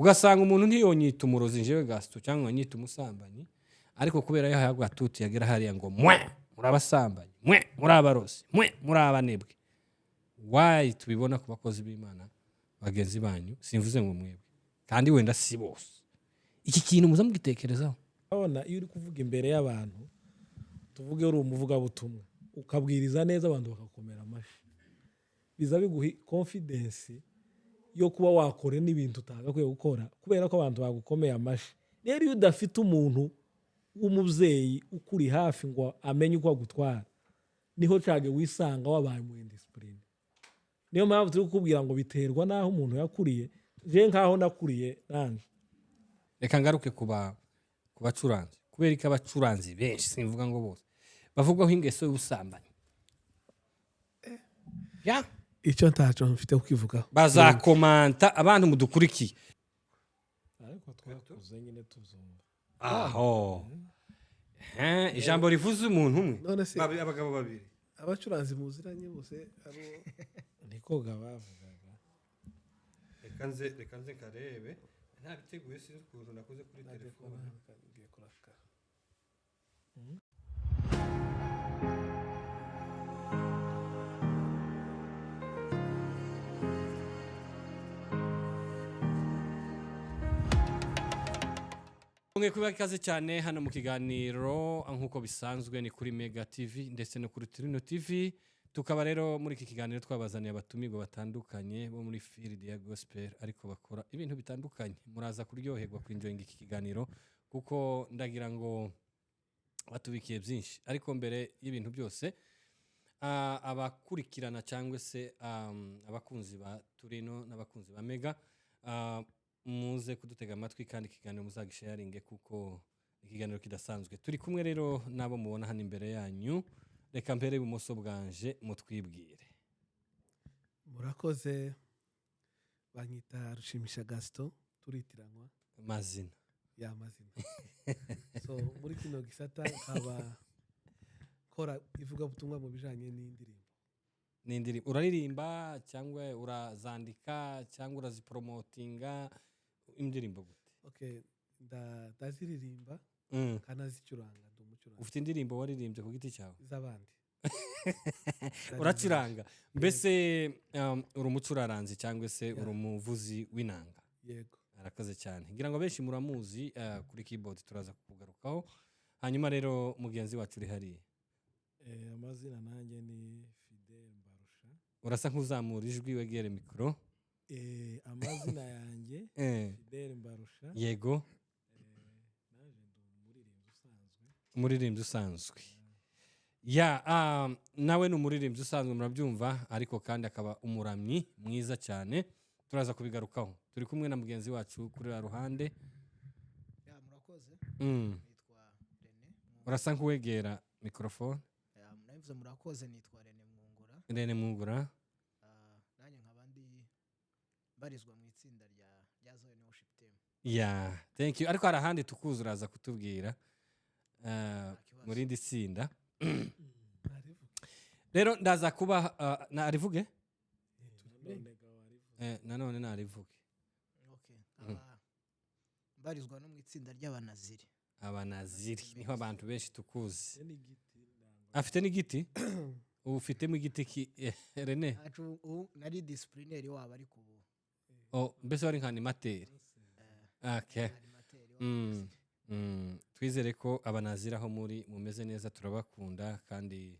Ugasanga umuntu ntiyonyita umurozi njyewe Gasito cyangwa ngo anyite umusambanyi, ariko kubera yahaye agatuti yagera hariya ngo mwe muri abasambanyi, mwe muri abarozi, mwe muri abanebwe. Why tubibona ku bakozi b'Imana bagenzi banyu? Simvuze ngo mwebwe, kandi wenda si bose. Iki kintu muza mugitekerezaho? Urabona, iyo uri kuvuga imbere y'abantu, tuvuge uri umuvugabutumwa, ukabwiriza neza abantu bakakomera amashyi, biza biguha confidence yo kuba wakora n'ibintu utagakwiye gukora kubera ko abantu bagukomeye amashyi. Rero iyo udafite umuntu w'umubyeyi ukuri hafi ngo amenye uko agutwara, niho cage wisanga wabaye umu indiscipline. Niyo mpamvu turi kukubwira ngo biterwa n'aho umuntu yakuriye. Je nk'aho nakuriye nanje. Reka ngaruke ku bacuranzi. Kubera ko abacuranzi benshi, simvuga ngo bose, bavugwaho ingeso y'ubusambanyi ya. Icyo ntaco mfite kukivugaho. Bazakomanta abantu mudukurikiye. Ariko twakuze nyine tuzumva. Aho ijambo rivuze umuntu umwe. None se Abagabo babiri. abacuranzi muziranye bose abo? Niko bavugaga. Reka nze karebe, ntabiteguye, sinzi ukuntu nakoze kuri telefone. Ngiye kuraka. Mwe kuba ikaze cyane hano mu kiganiro, nk'uko bisanzwe ni kuri Mega TV ndetse no kuri Turino TV. Tukaba rero muri iki kiganiro twabazaniye abatumirwa batandukanye bo muri field ya gospel, ariko bakora ibintu bitandukanye. Muraza kuryoherwa kwinjoyinga iki kiganiro kuko ndagira ngo batubikiye byinshi. Ariko mbere y'ibintu byose, abakurikirana cyangwa se abakunzi ba Turino n'abakunzi ba Mega, muze kudutega amatwi kandi ikiganiro muzagisharinge kuko ikiganiro kidasanzwe. Turi kumwe rero n'abo mubona hano imbere yanyu. Reka mbere ibumoso bwanje mutwibwire. Murakoze, banyita Rushimisha Gaston, turitiranwa Mazina. Ya mazina. So muri kino gisata nkaba nkora ivugabutumwa mu bijanye n'indirimbo. N'indirimbo uraririmba cyangwa urazandika cyangwa uraziporomotinga indirimbo gute? Okay, ndaziririmba kanazicuranga, ndi umucuranzi. Ufite indirimbo waririmbye ku giti cyawe? Z'abandi. Uracuranga mbese, uri umucuraranzi cyangwa se uri umuvuzi w'inanga? Yego. Arakoze cyane, ngira ngo benshi muramuzi kuri keyboard, turaza kugarukaho. Hanyuma rero mugenzi wacu uri hariya. Amazina nanjye ni Fidel Mbarusha. Urasa nk'uzamura ijwi, wegere mikoro. Amazina yanjye Fidel Mbarusha. Yego. Naje ndi umuririmbyi usanzwe. Umuririmbyi usanzwe ya, nawe ni umuririmbyi usanzwe murabyumva, ariko kandi akaba umuramyi mwiza cyane, turaza kubigarukaho. Turi kumwe na mugenzi wacu kuri uriya ruhande. Ya, murakoze. Nitwa Rene. Urasa nk'uwegera mikorofone. Ya, nabivuze, murakoze, nitwa Rene Mwungura. Rene Mwungura. Nanjye nkaba ndi mbarizwa mu itsinda rya Zion Worship Team. Ya, thank you. Ariko hari ahandi tukuzi, uraza kutubwira Nta kibazo. mu rindi tsinda. Narivuge. Rero ndaza kuba narivuge. Nanone ga warivuze. Nanone narivuge. Okay. Nkaba mbarizwa no mu itsinda ry'abanaziri. Abanaziri niho abantu benshi tukuzi. N'igiti ndango. Afite n'igiti, ubu ufitemo igiti ki Rene? Ntacu, ubu nari disciplinary wabo, ariko ubu Oh, mbese wari nka animateur? Okay. Animateur w'abanaziri. Twizere ko abanaziri aho muri mumeze neza, turabakunda kandi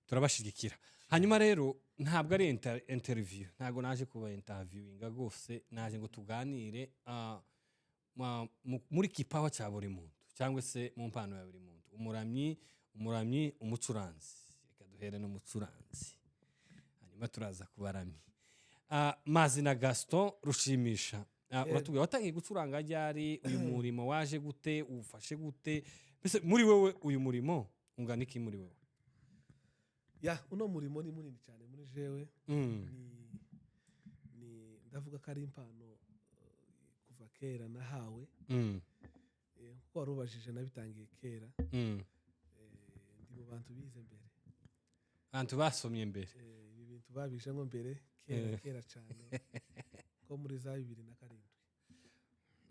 turabashigikira. Hanyuma rero ntabwo ari interview, ntabwo naje kuba interviewinga rwose, naje ngo tuganire muri kipawa cya buri muntu cyangwa se mu mpano ya buri muntu. Umuramyi, umucuranzi. Reka duhere n'umucuranzi, hanyuma turaza kubaramyi. Mazina Gaston Rushimisha, uratubwira watangiye gucuranga ryari? Uyu murimo waje gute? Ufashe gute? Mbese muri wewe uyu murimo ungana iki muri wewe? Ya, uno murimo ni munini cyane muri jewe. Ni ndavuga ko ari impano kuva kera nahawe. Kuko warubajije, nabitangiye kera. Ndi mu bantu bize mbere. Abantu basomye mbere. Ibi bintu babijemo mbere kera, kera cyane, ko muri za 2007.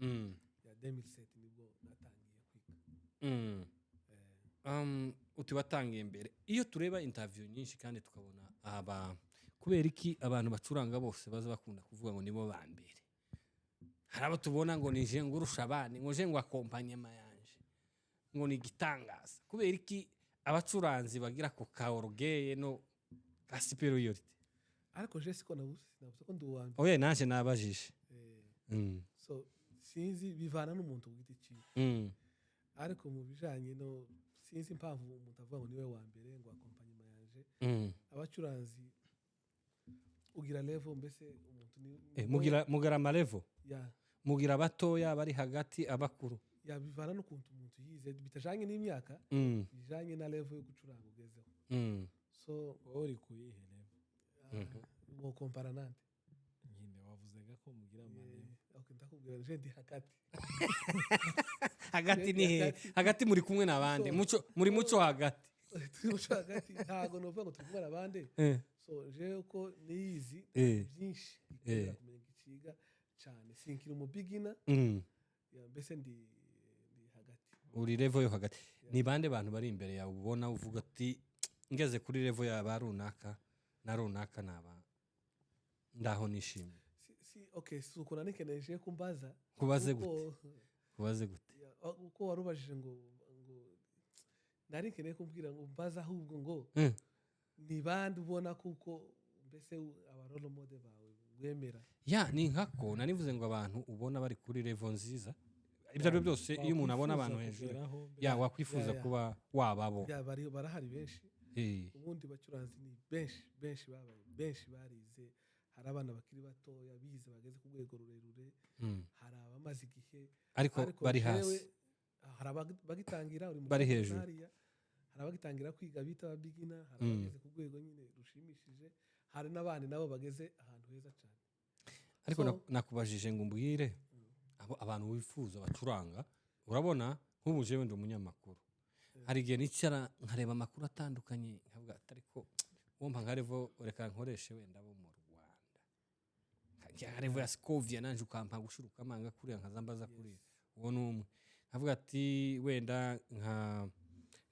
Ya 2007 nibwo natangiye kwiga. Uti watangiye mbere. Iyo tureba interview nyinshi kandi tukabona aba, kubera iki abantu bacuranga bose baza bakunda kuvuga ngo nibo ba mbere? Hari abo tubona ngo nije ngurusha abandi, ngo je ngo accompagnement yanje ngo ni igitangaza. Kubera iki abacuranzi bagira ako ka orgueil no ka supériorité? Ariko je siko nabuze ko ndi uwa mbere. Oya, nanje nabajije. So sinzi, bivana n'umuntu ku giti ciwe. Ariko mu bijanye no, sinzi impamvu umuntu avuga ngo niwe wa mbere, ngo accompagnement yanje. Abacuranzi ugira level, mbese umuntu ni Mugira ama level? Ya. Mugira abatoya, bari hagati, abakuru? Ya, bivana n'ukuntu umuntu yize, bitajanye n'imyaka, bijanye na level yo gucuranga ugezeho. So Wowe uri kuyihe level? Wokompara nande? Nyine wavuzaga ko mugira ama level. Okay, ndakubwira, je ndi hagati. Hagati ni he? Hagati muri kumwe n'abandi? Muco muri muco hagati? Turi muco hagati, ntago novuga ngo turi kumwe n'abandi. So jewe uko niyizi byinshi, gikenera kumenya ikiga cyane, sinkiri umu beginner. Ya, mbese ndi hagati. Uri level yo hagati. Ni bande bantu bari imbere yawe ubona uvuga ati ngeze kuri level ya ba runaka na runaka, naba ndaho nishimiye? Si, okay, si ukuntu nikeneje kumbaza. Kubaze gute? Kubaze gute? Ya, uko warubajije ngo nari nkeneye kumbwira ngo mbaza ahubwo ngo ni bande ubona kuko mbese aba role model bawe wemera? Ya, ni nkako nanivuze ngo abantu ubona bari kuri level nziza, ibyo ari byo byose, iyo umuntu abona abantu hejuru ya wakwifuza kuba wababo. Ya, barahari benshi. Ubundi bacuranzi ni benshi benshi, babaye benshi, barize. Hari abana bakiri batoya bize bageze ku rwego rurerure. Hari abamaze igihe ariko ariko bari jewe, hasi. Hari abagitangira, uri mu Bari kazi hejuru. hariya. Hari abagitangira kwiga bita aba beginner, hari abageze ku rwego nyine rushimishije, hari n'abandi nabo bageze ahantu heza cyane. Ariko nakubajije ngo umbwire abo abantu wifuza bacuranga. Urabona nk'ubu jewe ndi umunyamakuru, hari igihe nicara nkareba amakuru atandukanye, nkavuga ati ariko wumva nka level, reka nkoreshe wenda bo mu Rwanda, nka level ya Scovia, nanje ukampa gushiruka amanga kuriya, nkaza mbaza kuriya. Uwo ni umwe. Nkavuga ati wenda nka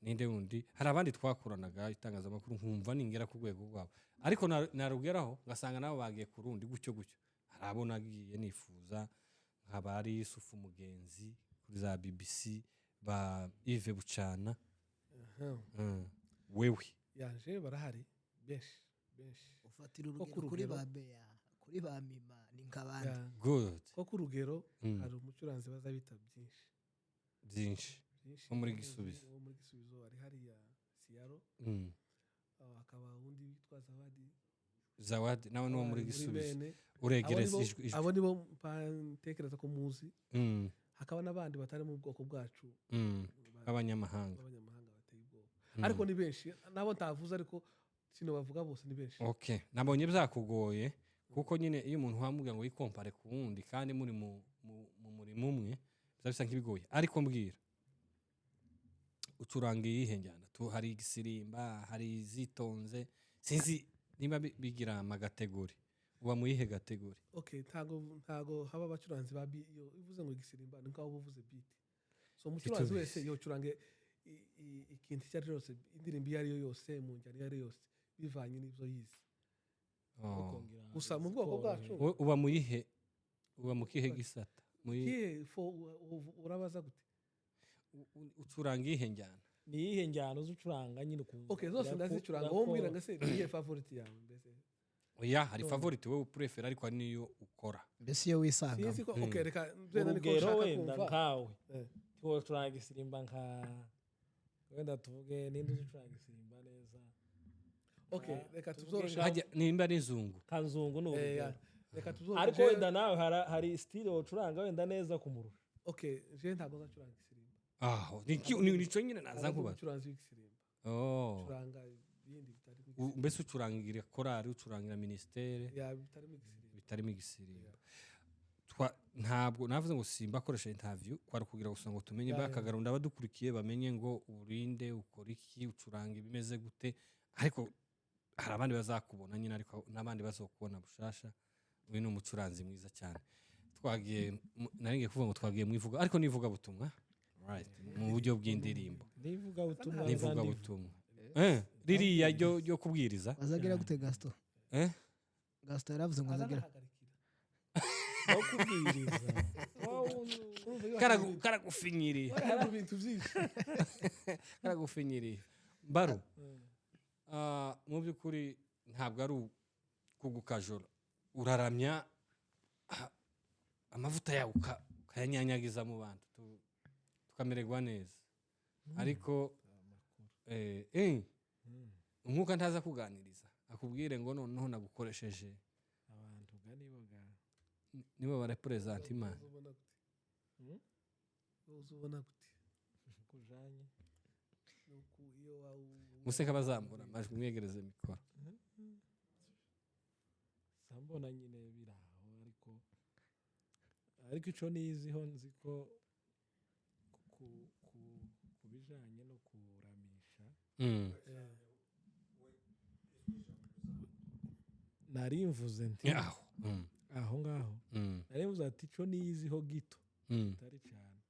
ninde wundi? Hari abandi twakoranaga itangazamakuru, nkumva ningera ku rwego rwabo, ariko narugeraho ngasanga nabo bagiye ku rundi, gutyo gutyo. Hari abo nagiye nifuza, nka ba Yusufu Mugenzi kuri za BBC, ba Yves Bucana. Wewe? Yanje barahari benshi benshi. Ufatira Ko ku urugero kuri rugero. ba Beya, kuri ba Mima, ni nk'abandi. Ya, Good. ko ku rugero hari umucuranzi baza bita Byinshi. Byinshi. Byinshi. Wo muri Gisubizo. Wo muri Gisubizo, ari hariya Siyaro. Hakaba undi witwa Zawadi. Zawadi nawe ni uwo muri Muri Gisubizo. bene. Uregereza Abo ijwi ijwi. Abo nibo ntekereza ko muzi. Hakaba n'abandi batari mu bwoko bwacu B'abanyamahanga. B'abanyamahanga bateye ubwoba. Ariko ni benshi nabo ntavuze, ariko sino bavuga bose, ni benshi. Okay, nabonye byakugoye, kuko nyine iyo umuntu wamubwira ngo yikompare ku wundi kandi muri mu murimo umwe, biba bisa nk'ibigoye. Ariko mbwira, ucuranga iyihe njyana? Hari igisirimba, hari izitonze, sinzi niba bigira ama catégories. Uba mu yihe catégorie? Okay, ntago haba abacuranzi ba iyo uvuze ngo igisirimba ni nkaho uba uvuze beat. So umucuranzi Titubizi. wese yocurange ikintu icyo ari cyo cyose, indirimbo iyo ari yo yose, mu njyana iyo ari yo yose, bivanye n'ibyo yize. Oh. Gusa mu bwoko bwacu Wowe uba mu yihe, uba mu kihe gisata? Kihe fo urabaza gute? Ucuranga iyihe njyana? Ni iyihe njyana uzi ucuranga nyine ukumva Okay, zose ndazicuranga. Wowe mbwira ngo ese ni iyihe favorite yawe mbese? Oya, hari favorite wowe uprefera, ariko hari n'iyo ukora. Mbese iyo wisangamo. Sinzi ko, okay, reka wenda niko Urugero ushaka wenda kumva. nkawe ntiwocuranga isirimba nka, wenda tuvuge ninde uzi ucuranga isirimba neza? Okay, reka tuvuge tuzoroshe. Nimba ari inzungu. Nka Nzungu ni urugero. Ya. Reka tuzoroshe. Ariko wenda nawe hari style wocuranga wenda neza kumurusha. Okay, je ntabwo nzacuranga isirimba. Aho nico nyine naza Ntabwo ndi nkubaza. umucuranzi w'igisirimba. Oh. Curanga ibindi bitari mu Mbese ucurangira korari, ucurangira ministère? Ya, bitarimo igisirimba. Bitarimo igisirimba. Ntabwo navuze ngo simba akoresha interview, kwari kugira gusa ngo tumenye bakagarundi abadukurikiye bamenye ngo urinde, ukora iki, ucuranga ibimeze gute. Ariko hari abandi bazakubona nyine, ariko n'abandi bazokubona bushasha. Uyu ni umucuranzi mwiza cyane. Twagiye nari ngiye kuvuga ngo twagiye mu ivuga, ariko n'ivugabutumwa, right, mu buryo bw'indirimbo. N'ivugabutumwa. N'ivugabutumwa ririya ryo kubwiriza. Azagira gute, Gaston? Eh? Gaston yaravuze ngo azagira. No kubwiriza. Karagufinyiriye. Mu bintu byinshi. Karagufinyiriye mbaru. Mu by'ukuri ntabwo ari kugukajura, uraramya, amavuta yawe ukayanyanyagiza mu bantu, tukamererwa neza, ariko umwuka ntaza kuganiriza akubwire ngo noneho nagukoresheje. Abantu ga nibo ga Nibo barepresenta Imana. Uzubona gute? Hmm? Uzubona gute? Kujanye Nuko iyo Museka bazamura amajwi, mwegereze mikoro. Sambona nyine biri aho, ariko ico niziho, nzi ko ku bijanye no kuramisha, nari mvuze nti Aho. Aho ngaho nari mvuze ati ico niziho gito atari cyane,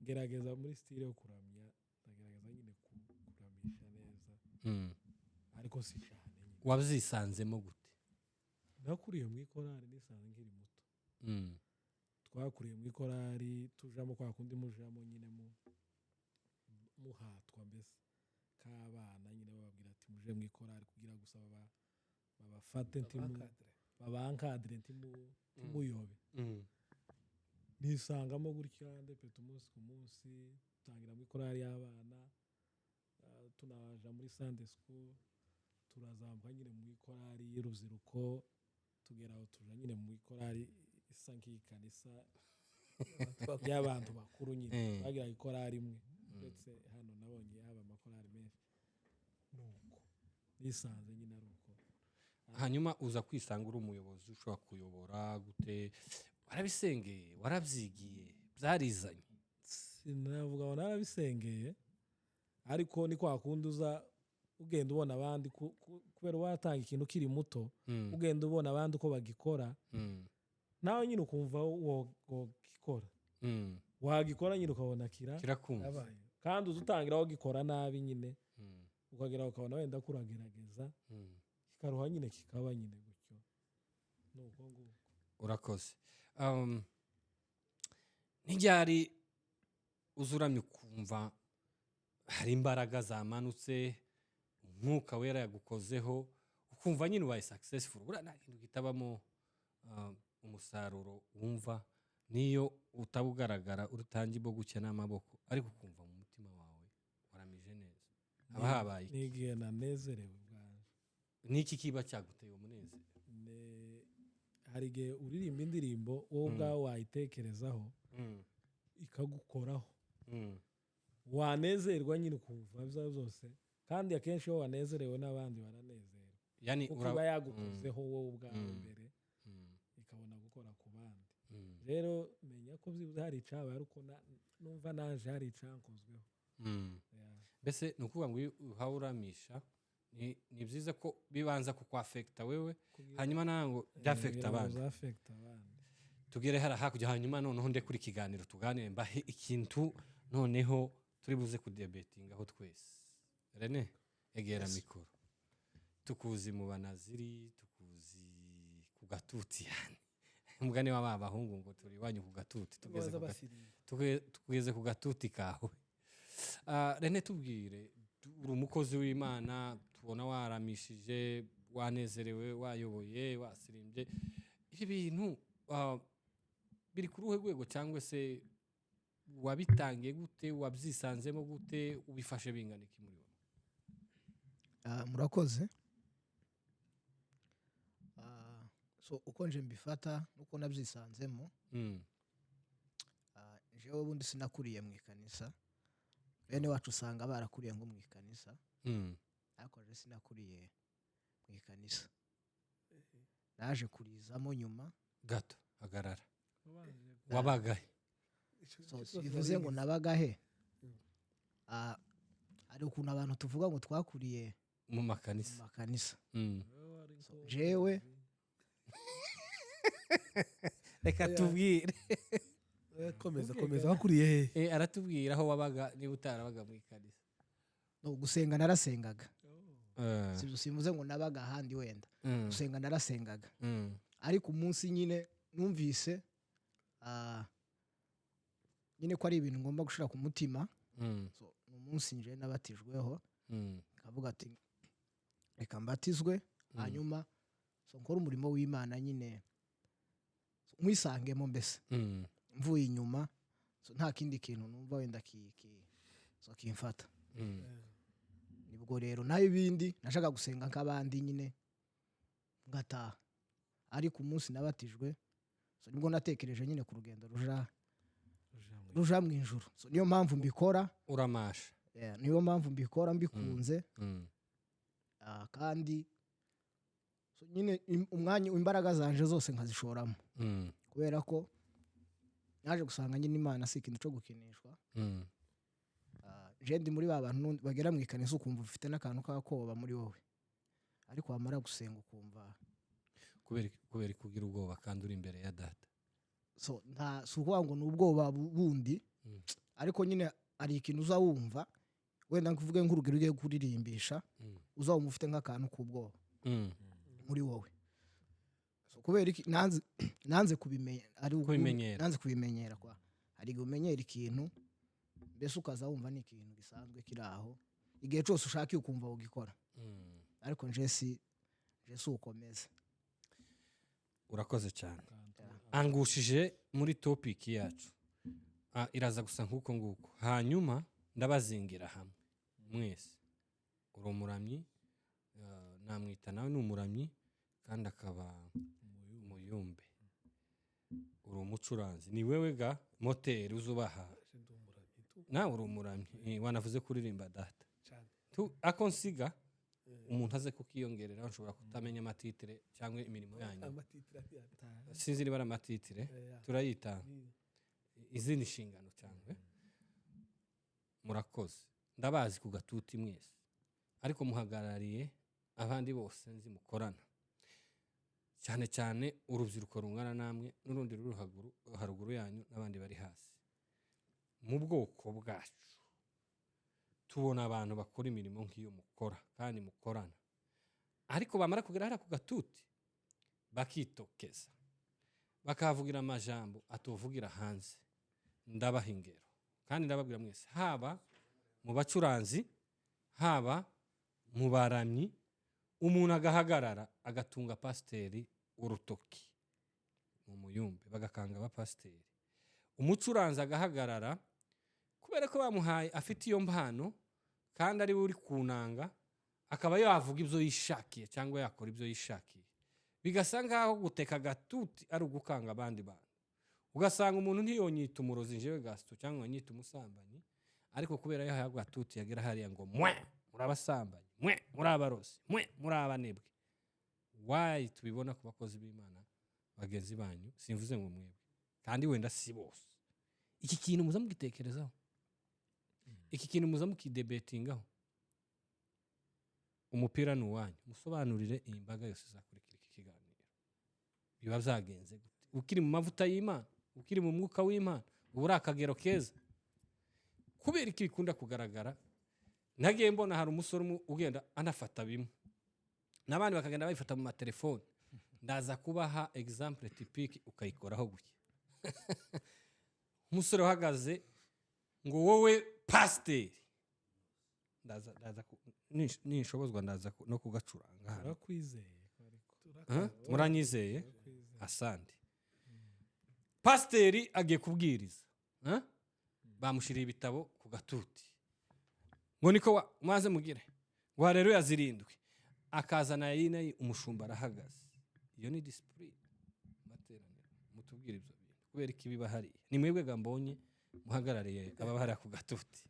ngerageza muri style yo kuramya, ndagerageza nyine kuramisha neza, ariko si cyane nyine. Wabyisanzemo gute? Nakuriye mu ikorari, nisanze nkiri muto. Twakuriye mu ikorari, tujamo kwa kundi mujamo nyine muhatwa mbese k'abana nyine, bababwira ati muje mu ikorari kugira gusa babafate Babankadire. Babankadire ntimuyobe. Nisangamo gutya, ndepeta umunsi ku munsi, dutangira muri korari y'abana, tunaja muri Sunday school, turazamuka nyine mu ikorari y'urubyiruko, tugera aho tuja nyine mu ikorari isa nk'ikanisa y'abantu bakuru nyine. Bagiraga ikorari imwe, ndetse hano nabonye haba amakorari menshi, nuko nisanze nyine ari uko. Hanyuma uza kwisanga uri umuyobozi, ushobora kuyobora gute? Warabisengeye, warabyigiye, byarizanye? Sinavuga ngo narabisengeye, ariko ni kwa kundi uza ugenda ubona abandi, kubera watanga ikintu ukiri muto, ugenda ubona abandi uko bagikora, nawe nyine ukumva wogikora. Wagikora nyine ukabona kira Kirakunze. Yabaye. Kandi uza utangira wagikora nabi nyine, ukagera ukabona wenda kuragerageza, kikaruha nyine, kikaba nyine gutyo, ni uko nguko. Urakoze. Ntiryari uza uramye ukumva hari imbaraga zamanutse, Umwuka Wera yagukozeho, ukumva nyine ubaye successful? Buriya nta kintu kitabamo umusaruro wumva, niyo utaba ugaragara urutangiye gutya n'amaboko, ariko ukumva mu mutima wawe waramije neza. Haba habaye iki? N'igihe nanezerewe bwanje. Niki kiba cyaguteye umunezero? Hari igihe uririmba indirimbo, wowe ubwawe wayitekerezaho ikagukoraho, wanezerwa nyine, ukumva ibyo byose. Kandi akenshi iyo wanezerewe n'abandi baranezerwa, Yani kuko iba yagukozeho wowe ubwawe mbere, ikabona gukora ku bandi. Rero menya ko byibuze hari icyabaye, ariko numva naje hari icyankozweho. Yeah. Mbese ni ukuvuga ngo iyo uhawe uramisha, ni byiza ko bibanza kukwafekita wewe, hanyuma nawe ngo byafekita abandi. Bizafekita abandi. Tugere hariya hakurya, hanyuma noneho nde kuri ikiganiro tuganire, mbahe ikintu noneho turi buze kudebetingaho twese. Rene, egera mikoro. Tukuzi mu Banaziri, tukuzi ku gatuti, yani umugani wa ba bahungu ngo turi iwanyu ku gatuti. Tugeze Baza basiriye. Tugeze ku gatuti kawe. Rene, tubwire, uri umukozi w'Imana, tubona waramishije, wanezerewe, wayoboye, wasirimbye. Ibi bintu biri ku ruhe rwego, cyangwa se wabitangiye gute, wabyisanzemo gute, ubifashe bingana iki muri wowe? Murakoze. So uko nje mbifata nuko nabyisanzemo, jewe ubundi sinakuriye mu ikanisa. Bene wacu usanga barakuriye nko mu ikanisa, ariko je sinakuriye mu ikanisa, naje kurizamo nyuma. Gato, hagarara, wabagahe? So bivuze ngo nabagahe? Hari ukuntu abantu tuvuga ngo twakuriye mu mu makanisa. makanisa. So, jewe Reka tubwire. Komeza, komeza, wakuriye hehe? Aratubwira aho wabaga, niba utarabaga mu ikanisa. No, gusenga narasengaga. Simvuze ngo nabaga ahandi wenda. Gusenga narasengaga, ariko umunsi nyine numvise nyine ko ari ibintu ngomba gushira ku mutima. So, ni umunsi nje nabatijweho, nkavuga ati reka mbatizwe, hanyuma so nkore umurimo w'Imana nyine, so, nkwisangemo mbese mvuye inyuma. So, nta kindi kintu numva wenda so kimfata. Nibwo rero naho ibindi nashaka gusenga nk'abandi nyine ngataha, ariko umunsi nabatijwe, so nibwo natekereje nyine ku rugendo ruja mu ijuru. So, niyo mpamvu mbikora. Uramasha. Yeah, niyo mpamvu mbikora mbikunze. Kandi so nyine umwanya, imbaraga zanje zose nkazishoramo, kubera ko naje gusanga nyine Imana si ikintu cyo gukinishwa. Je ndi muri ba bantu bagera mu ikanisa ukumva ufite n'akantu k'akoba muri wowe, ariko wamara gusenga ukumva Kubera kugira ubwoba kandi uri imbere ya Data? So nta, si ukuvuga ngo ni ubwoba bundi, ariko nyine hari ikintu uza wumva, wenda nkuvuge nk'urugero, ugiye kuririmbisha, uza wumva ufite nk'akantu k'ubwoba muri wowe. So, kubera iki? Nanze kubimenya ari Kubimenyera. Nanze kubimenyera. Kwa hari igihe umenyera ikintu, mbese ukaza wumva ni ikintu gisanzwe kiri aho, igihe cyose ushakiye ukumva ugikora. Ariko nje si ukomeza. Urakoze cyane, angushije muri topic yacu. Iraza gusa nk'uko nguko, hanyuma ndabazingira hamwe mwese. Uri umuramyi, namwita nawe ni umuramyi kandi akaba umuyumbe. Uri umucuranzi, ni wewe ga moteri uzubaha. Nawe uri umuramyi. Wanavuze kuririmba, data. Cyane. Ako nsiga umuntu aze kukiyongerera, nshobora kutamenya amatitre cyangwa imirimo yanyu. Amatitre atiyata. Sinzi niba ari amatitre turayita izindi nshingano cyangwa. Murakoze, ndabazi ku gatuti mwese, ariko muhagarariye abandi bose nzi mukorana, cyane cyane urubyiruko rungana namwe n'urundi ruri haruguru yanyu n'abandi bari hasi. Mu bwoko bwacu tubona abantu bakora imirimo nk'iyo mukora kandi mukorana, ariko bamara kugera hariya ku gatuti bakitokeza, bakahavugira amajambo atuvugira hanze. Ndabaha ingero kandi ndababwira mwese, haba mu bacuranzi, haba mu baramyi, umuntu agahagarara agatunga pasiteri urutoki mu muyumbe, bagakanga abapasiteri. Umucuranzi agahagarara kubera ko bamuhaye, afite iyo mpano kandi ari we uri kunanga, akaba yavuga ibyo yishakiye cyangwa yakora ibyo yishakiye, bigasa nkaho guteka agatuti ari ugukanga abandi bantu. Ugasanga umuntu ntiyonyita umurozi njyewe Gasito cyangwa ngo anyite umusambanyi, ariko kubera yahaye agatuti yagera hariya ngo mwe muri abasambanyi, mwe muri abarozi, mwe muri abanebwe. Why tubibona ku bakozi b'Imana bagenzi banyu? Simvuze ngo mwebwe, kandi wenda si bose. Iki kintu muza mugitekerezaho? Iki kintu muza mukidebetingaho? Umupira ni uwanyu, musobanurire iyi mbaga yose izakurikira iki kiganiro. Biba byagenze gute? Ukiri mu mavuta y'Imana, ukiri mu mwuka w'Imana, uba uri akagero keza. Kubera iki bikunda kugaragara? Nagiye mbona hari umusore umwe ugenda anafata bimwe n'abandi bakagenda babifata mu matelefone. Ndaza kubaha exemple typique, ukayikoraho gutya. Umusore uhagaze ngo wowe pasiteri, ndaza ninshobozwa ndaza no kugacuranga hano. Turakwizeye ariko. Huh? Muranyizeye, asante. Pasiteri agiye kubwiriza. Huh? Bamushyiriye ibitabo ku gatuti ngo niko maze mugire ngo hareruya zirindwi, akazana yinayi, umushumba arahagaze. Iyo ni discipline materaniro. Mutubwire ibyo bintu, kubera ko ibiba hariya ni mwebwe ga mbonye muhagarariye ababa hariya ku gatuti.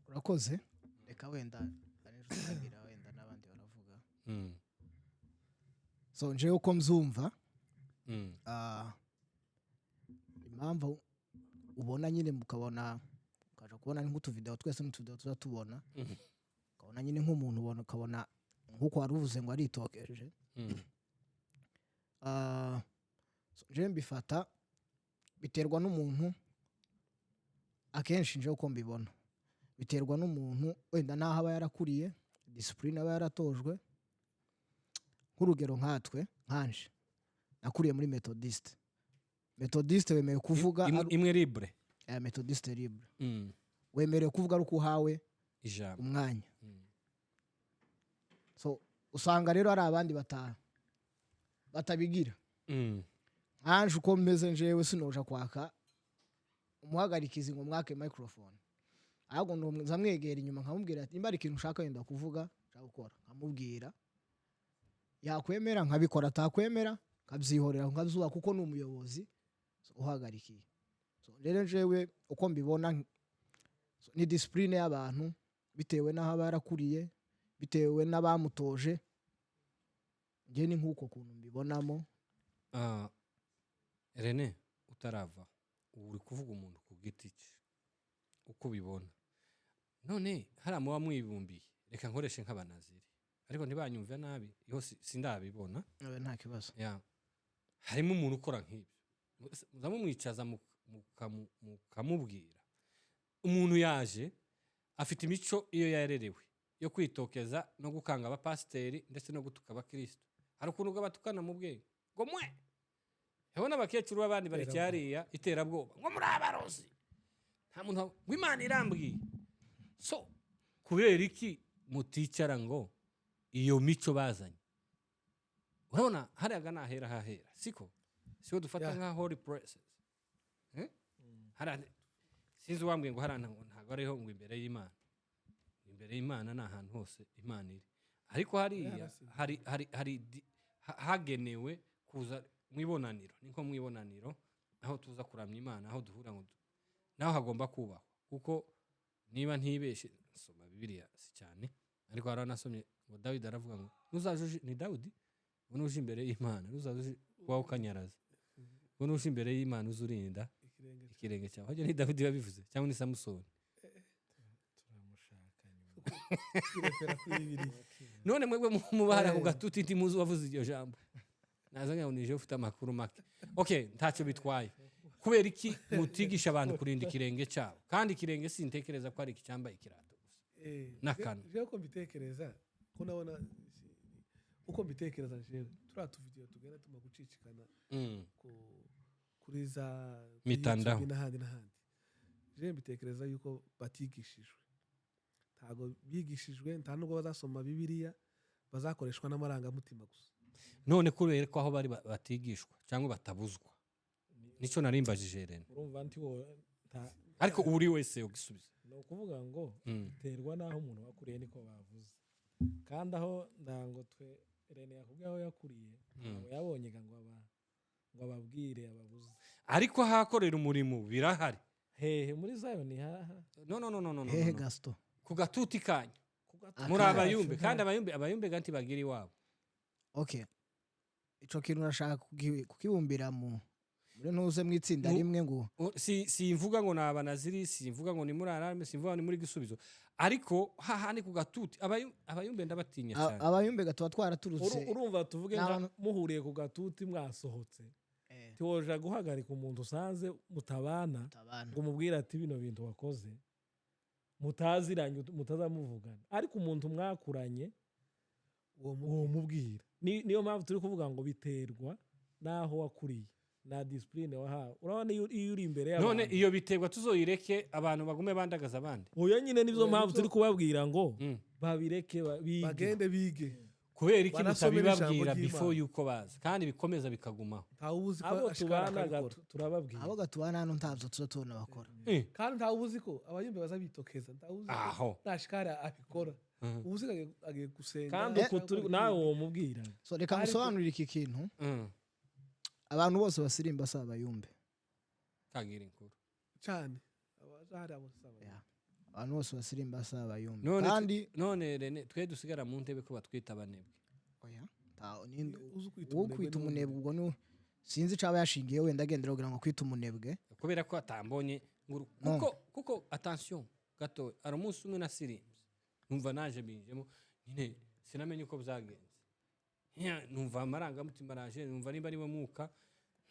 Urakoze. Reka wenda hari ejo tuzagira, wenda n'abandi baravuga. So njewe uko mzumva, impamvu ubona nyine mukabona, ukaja kubona nk'utuvideo, twese n'utuvideo tuza tubona, ukabona nyine nk'umuntu ubona, ukabona nk'uko wari uvuze ngo aritokeje. Ah, so, njewe mbifata biterwa n'umuntu. Akenshi njewe uko mbibona, biterwa n'umuntu wenda n'aho aba yarakuriye, discipline aba yaratojwe. Nk'urugero, nkatwe, nkanje nakuriye muri Methodiste. Methodiste wemewe kuvuga Imwe libre. Ya Methodiste libre. Wemerewe kuvuga ari uko uhawe ijambo, umwanya. So usanga rero hari abandi batabigira. Nkanje uko meze, njewe sinoja kwaka umuhagarikizi ngo mwake microphone, ahubwo nza mwegera inyuma nkamubwira ati nimba hari ikintu ushaka wenda kuvuga, nshaka gukora, nkamubwira. Yakwemera nkabikora, atakwemera nkabyihorera, nkabyubaha kuko ni umuyobozi, so, uhagarikiye. So, rero njewe uko mbibona, so, ni discipline y'abantu bitewe n'aho aba yarakuriye, bitewe n'abamutoje. Njye ni nk'uko kuntu mbibonamo. Ah, Rene, utarava, ubu uri kuvuga umuntu ku giti cye uko ubibona. None hariya muba mwibumbiye, reka nkoreshe nk'abanaziri ariko ntibanyumve nabi, yose sindabibona. Oya, nta kibazo. Ya, harimo umuntu ukora nk'ibyo, muza mumwicaza mukamubwira. Umuntu yaje afite imico iyo yarerewe yo kwitokeza no gukanga abapasiteri ndetse no gutuka abakristo. Hari ukuntu ngo batukana mu bwenge ngo mwe heho n'abakecuru b'abandi barekeye hariya, iterabwoba, ngo muri abarozi, nta muntu ngo Imana irambwiye. So kubera iki muticara ngo iyo mico bazanye? Urabona hariya nahera hahera, siko siko dufata nka holy places, eh? Hariya sinzi uwambwiye ngo hariya ntabwo ariho ngo imbere y'Imana. Imbere y'Imana ni ahantu hose Imana iri, ariko hariya hari hagenewe kuza mu ibonaniro, ni nko mu ibonaniro aho tuza kuramya Imana, aho duhura ngo naho hagomba kubahwa. Kuko niba ntibeshe, nsoma Bibiliya si cyane, ariko hari aho nasomye ngo Dawidi aravuga ngo nuzaje ni Dawidi ngo nuje imbere y'Imana, nuzaje wawe ukanyaraza, ngo nuje imbere y'Imana uze urinda ikirenge. Ikirenge cyawe. Harya ni Dawidi wabivuze cyangwa ni Samusoni? Turamushaka nyuma. Kwirefera kuri Bibiliya. None mwebwe muba hariya ku gatuti, ntimuzi uwavuze iryo jambo? Naza nkaho nije ufite amakuru make. Okay, ntacyo bitwaye. Kubera iki mutigisha abantu kurinda ikirenge cyabo? Kandi ikirenge sintekereza ko ari iki cyambaye ikirato gusa n'akanwa. Jewe uko mbitekereza, ko nabona uko mbitekereza jewe, turiya tuvidewo tugenda tuma gucicikana kuri za kuri Mitandao. YouTube n'ahandi n'ahandi, jewe mbitekereza yuko batigishijwe. Ntabwo bigishijwe, nta nubwo bazasoma Bibiliya, bazakoreshwa n'amarangamutima gusa. None kubera ko aho bari batigishwa cyangwa batabuzwa, nicyo narimbajije Rene. Urumva nti wo Ariko uri wese ugisubiza. Ni ukuvuga ngo biterwa n'aho umuntu wakuriye, niko bavuze. Kandi aho ndango twe Rene yakubwiye aho yakuriye, ntabwo yabonye ngo ababwire, ababuze. Ariko ahakorera umurimo birahari. Hehe? Muri Zayoni haha? No, no, no, no, no, no, Hehe? No. Gaston. Ku gatuti kanyu. Aka Muri kacu. abayumbe, kandi abayumbe ganti bagira iwabo. Okay, ico kintu urashaka kukibumbira muri ntuze mu itsinda rimwe ngo Si simvuga ngo ni abanaziri, simvuga ngo ni muri arame, simvuga ngo ni muri Gisubizo, ariko hahandi ku gatuti abayumbe ndabatinya cyane. Abayumbe tuba twaraturutse. Urumva, tuvuge nka muhuriye ku gatuti mwasohotse, tiwoja guhagarika umuntu usanze mutabana Mutabana. ngo umubwire ati bino bintu wakoze, mutaziranye, mutazamuvugana. Ariko umuntu mwakuranye uwo uwo mubwira. Niyo mpamvu turi kuvuga ngo biterwa n'aho wakuriye na discipline wahawe. Urabona iyo uri imbere None y'abantu. iyo biterwa tuzoyireke, abantu bagume bandagaza abandi? Oya nyine, nizo Oya, mpamvu turi kubabwira ngo babireke, bige. Bagende bige. Kubera iki Banasome n'ijambo mutabibabwira ry'Imana. before yuko baza, kandi bikomeza bikagumaho? Ntawe uzi ko Abo ashikara tubanaga akabikora. turababwira. Abo gatubana hano ntabyo tuza tubona bakora. Kandi ntawe uzi ko abayumbe baza bitokeza, ntawe uzi ko Aho. nashikara abikora. Ubu uzi ko agiye gusenga Kandi uko cyangwa turi gukora nawe ikindi. uwo mubwira. So reka ngusobanurire iki kintu. Abantu bose basirimba si abayumbe. Kagira inkuru. Cyane abazahari abo si abayumbe. Yeah. Abantu bose basirimba si abayumbe. None Kandi none Rene, twe dusigara mu ntebe ko batwita abanebwe? Oya, Uzi kwita uwo umunebwe kwita ni umunebwe, ubwo ni sinzi icaba yashingiye wenda agendera kugira ngo kwita umunebwe. Kubera ko atambonye ngo No. Kuko attention gato, hari umunsi umwe nasirimbye numva naje binjemo nyine, sinamenye uko byagenze. Numva amarangamutima araje, numva niba ari we mwuka,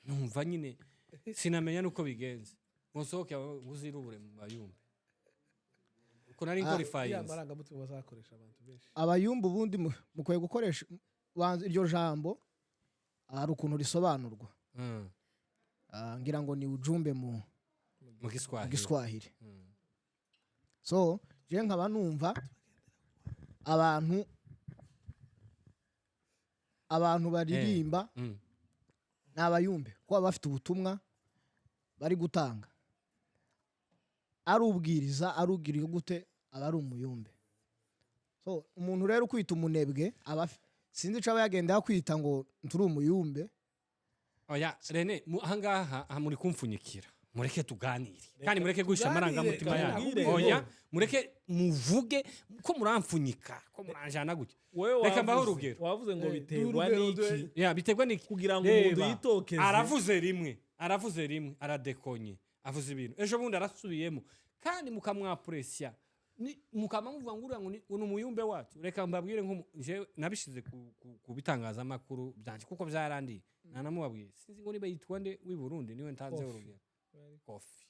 numva nyine sinamenya nuko bigenze ngo nsohoke ngo uzirubure mu bayumbe uko nari Ah, Ya qualifying. marangamutima bazakoresha abantu benshi. Abayumba ubundi mukwiye gukoresha, banza iryo jambo hari ukuntu risobanurwa. Ah, ngira ngo ni ujumbe mu mu mu Giswahili. Giswahili. So je nkaba numva abantu baririmba ni abayumbe, kuko baba bafite ubutumwa bari gutanga, ari ubwiriza, ari ubwiriye gute, aba ari umuyumbe. So umuntu rero ukwita umunebwe aba sinzi ico aba yagenda kwita ngo nturi umuyumbe. Oya Rene, ahangaha aha muri kumfunyikira, mureke tuganire kandi mureke guhisha Tuganire, amarangamutima yanyu. tuganire. Oya, mureke muvuge ko muramfunyika, ko muranjana gutya. Wowe Reka mbahe urugero. wavuze ngo Eh, biterwa duhe urugero, n'iki Ya, biterwa n'iki kugira ngo umuntu Reba, yitokeze? Aravuze rimwe, aravuze rimwe, aradekonye, avuze ibintu, ejo bundi arasubiyemo kandi mukamwapuresya, mukaba muvuga ngo uriya ngo ni umuyumbe wacu. Reka mbabwire, jewe nabishize ku bitangazamakuru byanje kuko byarandiye, ntanamubabwiye. Sinzi ngo niba yitwa nde w'i Burundi, niwe ntanzeho Kofi. urugero. Kofi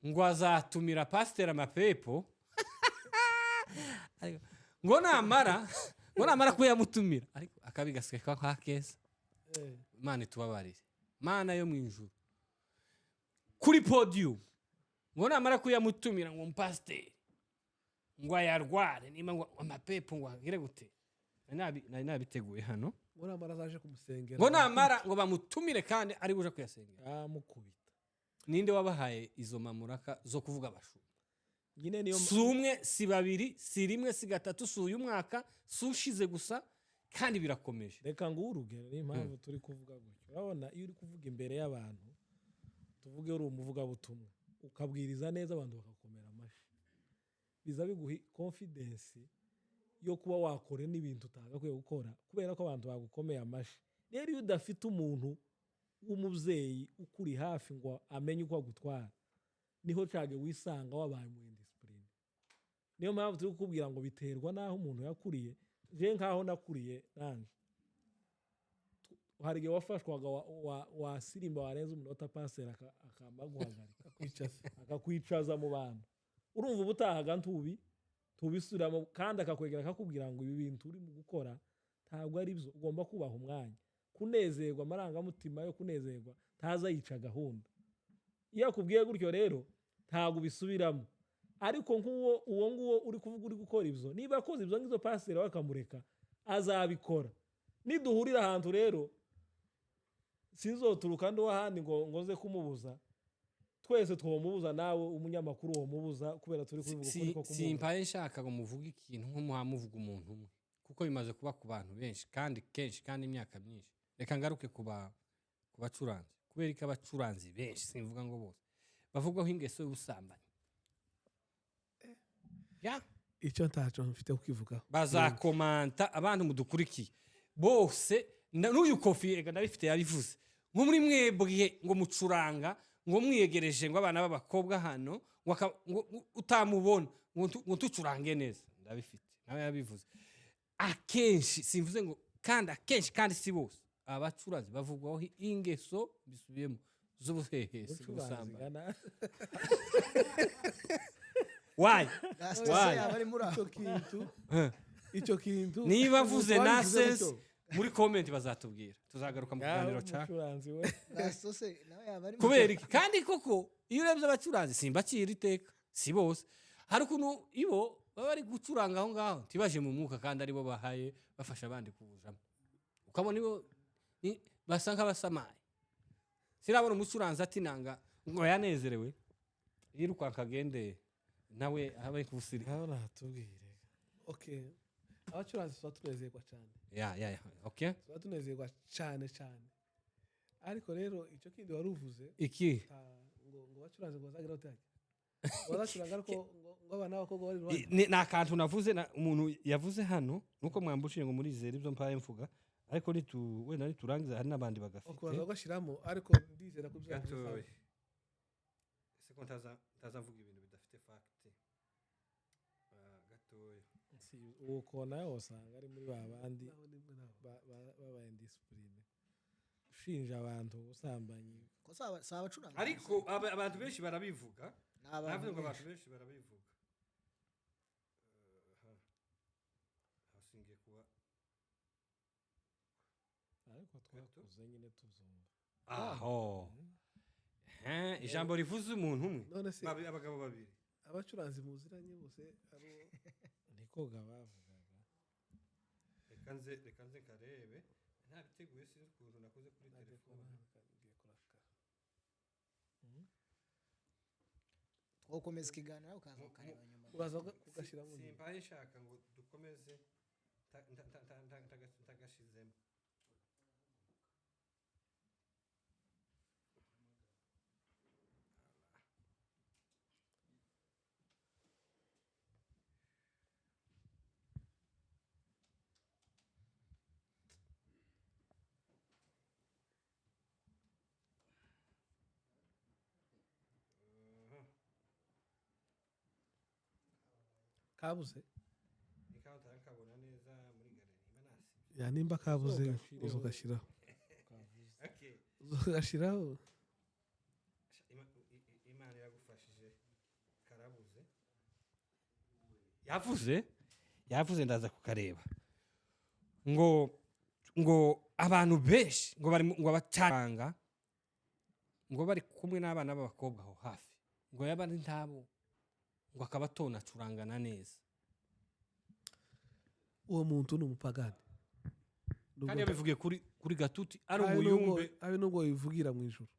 ngo azatumira pasiteri amapepo. Ariko ngo namara kuyamutumira, ariko akabigaseka nka keza. Imana itubabarire, Mana yo mu ijuru. Kuri podium ngo namara kuyamutumira, ngo umupasiteri ngo ayarware, niba ngo amapepo ngo agire gute. Nari nabiteguye hano. Ngo namara azaje kumusengera. Ngo namara ngo bamutumire kandi ari buje kuyasengera. Amukubita. Ninde wabahaye izo mamuraka zo kuvuga abashumba? Nyine niyo. Si umwe, si babiri, si rimwe, si gatatu, si uyu mwaka, si ushize gusa, kandi birakomeje. Reka nguhe urugero, niyo mpamvu turi kuvuga gutyo. Urabona iyo uri kuvuga imbere y'abantu, tuvuge uri umuvugabutumwa, ukabwiriza neza abantu bakagukomera amashyi, biza biguha confidence yo kuba wakora n'ibintu utagakwiye gukora kubera ko abantu bagukomeye amashyi. Rero iyo udafite umuntu w'umubyeyi ukuri hafi ngo amenye uko agutwara, niho cage wisanga wabaye umu indiscipline. Niyo mpamvu turi kukubwira ngo biterwa n'aho umuntu yakuriye. Je nk'aho nakuriye nanje, hari igihe wafashwaga wasirimba warenza umunota, paseri akama guhagarika. Akwicaza. Akakwicaza mu bantu. Urumva ubutahaga ntubisubiramo, kandi akakwegera akakubwira ngo ibi bintu urimo gukora ntabwo ari byo, ugomba kubaha umwanya. Kunezerwa, amarangamutima yo kunezerwa ntaza yica gahunda. Iyo akubwiye gutyo rero ntabwo ubisubiramo. Ariko nk'uwo uwo nguwo uri kuvuga uri gukora ibyo, niba akoze ibyo ngibyo pasiteri we akamureka, azabikora. Niduhurira ahantu rero, sinzoturuka ndi ahandi ngo nze kumubuza. Twese twomubuza, nawe umunyamakuru womubuza, kubera turi kubivuga ukuri ko kumubuza. Simpaye nshaka ngo muvuge ikintu nko muvuga umuntu umwe, kuko bimaze kuba ku bantu benshi kandi kenshi kandi imyaka myinshi. Reka ngaruke ku bacuranzi. Kubera ko abacuranzi benshi, simvuga ngo bose, bavugwaho ingeso y'ubusambanyi ya. Icyo ntacyo mfite kukivugaho. Bazakomanta abantu mudukurikiye bose, n'uyu Kofi ega ndabifite yabivuze, ngo muri mwebwe ngo mucuranga ngo mwiyegereje ngo abana b'abakobwa hano, ngo utamubona ngo tucurange neza. Ndabifite, nawe yabivuze. Akenshi, simvuze ngo kandi akenshi, kandi si bose, abacuranzi bavugwaho ingeso, bisubiyemo, z'ubuhehesi, Ubucuranzi ubusambanyi. gana. Why? Gaston se Why? yaba ari muri aho? Icyo kintu, icyo kintu Niba avuze wabivuze nonsense, gutyo. muri comment bazatubwira, tuzagaruka mu kiganiro Ngaho ca umucuranzi we. Gaston se nawe yaba ari muri Kubera iki? Kandi koko iyo urebye abacuranzi, simbacira iteka, si bose, hari ukuntu ibo baba bari gucuranga aho ngaho ntibaje mu mwuka, kandi aribo bahaye bafasha abandi kuwujamo, ukabona ibo basa nk'abasamaye. Sinabona umucuranzi ati nanga ngo yanezerewe yirukanka agende nawe abe kubusiri. Ngaho natubwire. Okay, abacuranzi tuba tunezerwa cyane. Ya, okay. Tuba tunezerwa cyane cyane. Ariko rero icyo kindi wari uvuze, Iki? ngo abacuranzi ngo bazagira bate, ngo bazacuranga ariko ngo abana b'abakobwa bari iruhande. Ni akantu navuze umuntu yavuze hano, nuko mwambushije ngo murizere ibyo mpaye mvuga, ariko wenda niturangiza hari n'abandi bagafite. Ukubanza ugashyiramo, ariko ndizera ko ibyo Gatoya, ese ko ntaza mvuga ibintu bidafite fact? Gatoya. Uwo nawe usanga ari muri ba bandi Naho nimwe nabo. Baba indiscipline, ushinja abantu ubusambanyi. Ko si abacuranzi. Ariko abantu benshi barabivuga. Ni abantu Navuze ngo benshi. Abantu benshi barabivuga. Hasingiye kuba. Ariko twakuze nyine tuzumva. Aho ijambo rivuze umuntu umwe. None se Abagabo babiri. abacuranzi muziranye bose abo? Niko bavugaga. Reka nze karebe, ntabiteguye, sinzi ukuntu nakoze kuri telefone. Ngiye kurakara. Twakomeza ikiganiro, ukaza ukareba nyuma. Uraza ugashyiramo nyuma. Simbaye nshaka ngo dukomeze ntagashizemo. Kabuze. Nikaho ntarakabona neza muri galerie, mba nasibye. Ya, nimba kabuze Uzogashireho. uza ugashyiraho. Kavuze. Okay. Uza ugashyiraho. Imana iragufashije, karabuze. Yavuze, ndaza kukareba, ngo abantu benshi ngo bari ngo abacanga ngo bari kumwe n'abana b'abakobwa aho hafi, ngo yaba ari ntabo, ngo akaba atonacurangana neza. Uwo muntu ni umupagani. Kandi yabivugiye kuri gatuti ari Habe umuyumbe. Habe nubwo bivugira mu ijuru,